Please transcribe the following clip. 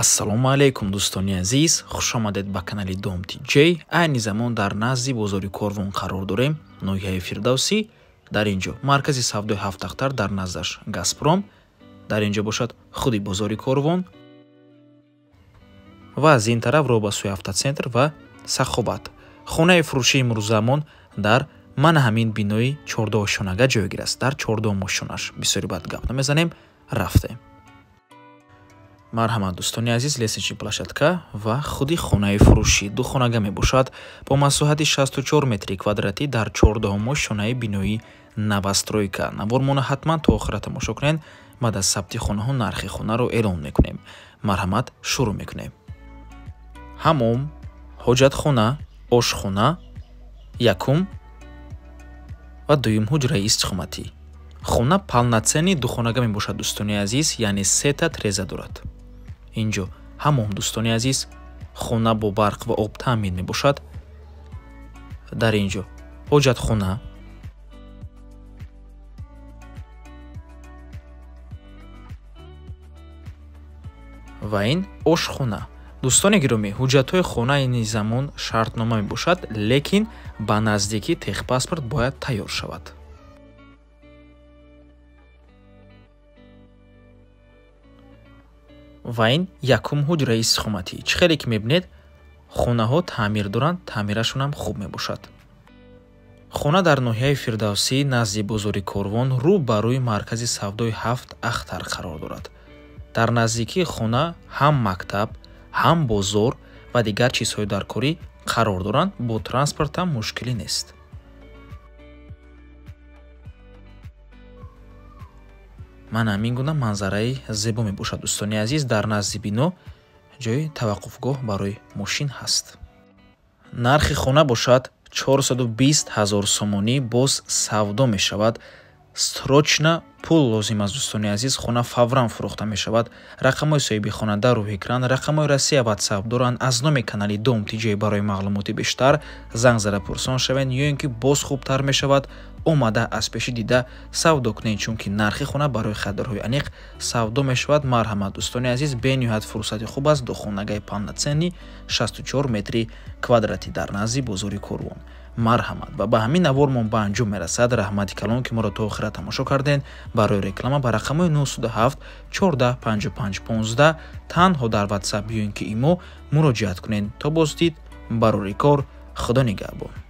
Ассалому алайкум дӯстони азиз, хуш омадед ба канали Дом TJ. Айни замон дар назди бозори Корвон қарор дорем, ноҳияи Фирдавсӣ. Дар ин ҷо маркази савдои Ҳафтахтар, дар наздаш Газпром, дар ин ҷо бошад худи бозори Корвон ва аз ин тараф роҳ ба сӯи Автоцентр ва Саховат. Хонаи фурӯшии имрӯзамон дар мана ҳамин бинои 14-ошёнага ҷойгир аст. Дар 14-ошёнаш. Бисёри бад гап намезанем, рафтем. Марҳамат дӯстони азиз, лестничный площадка ва худи хонаи фурӯшӣ ду хонага мебошад бо масоҳати 64 метри квадратӣ дар 14-ошёнаи бинои новостройка. Навормона ҳатман то охира тамошо кунед, баъд аз сабти хонаҳо нархи хонаро эълон мекунем. Марҳамат, шурӯъ мекунем. Ҳамом, ҳоҷатхона, ошхона, якум ва дуюм ҳуҷраи истиқоматӣ. Хона полноценный духонага мебошад дӯстони азиз, яъне сета треза дорад. Инҷо ҳамом дӯстони азиз, хона бо барқ ва об таъмин мебошад. Дар инҷо ҳоҷатхона, ва ин ошхона. Дӯстони гиромӣ, ҳуҷҷатҳои хона ини замон шартнома мебошад, лекин ба наздикӣ техпаспорт бояд тайёр шавад. Ва ин якум ҳуҷраи истиқоматӣ. Чӣ хеле ки мебинед, хонаҳо таъмир доранд, таъмирашон ҳам хуб мебошад. Хона дар ноҳияи Фирдавсӣ назди бозори Корвон рӯ ба рӯи маркази савдои Ҳафт Ахтар қарор дорад. Дар наздикии хона ҳам мактаб, ҳам бозор ва дигар чизҳои даркорӣ қарор доранд, бо транспорт ҳам мушкилӣ нест. Ман ҳамин гуна манзараи зебо мебошад дӯстони азиз. Дар назди бино ҷои таваққуфгоҳ барои мошин ҳаст. Нархи хона бошад 420 000 сомонӣ, боз савдо мешавад. Срочно пул лозим аст дӯстони азиз, хона фавран фурӯхта мешавад. Рақамҳои соҳиби хона дар рӯи экран, рақамҳои Россия WhatsApp доранд. Аз номи канали Дом TJ барои маълумоти бештар занг зада пурсон шавед, ё ин ки боз хубтар мешавад омада аз пеши дида савдо кунед, чунки нархи хона барои харидорҳои аниқ савдо мешавад. Марҳамат дӯстони азиз, бениҳоят фурсати хуб аст. Духонагаи полноценный 64 метри квадратӣ дар назди бозори Корвон. Марҳамат. Ва ба ҳамин навормон ба анҷом мерасад. Раҳмати калон ки моро то охира тамошо кардед. Барои реклама ба рақамҳои 907 14 55 15 танҳо дар WhatsApp ё ин ки имо муроҷиат кунед. То боздид, барори кор, Худо нигаҳбон.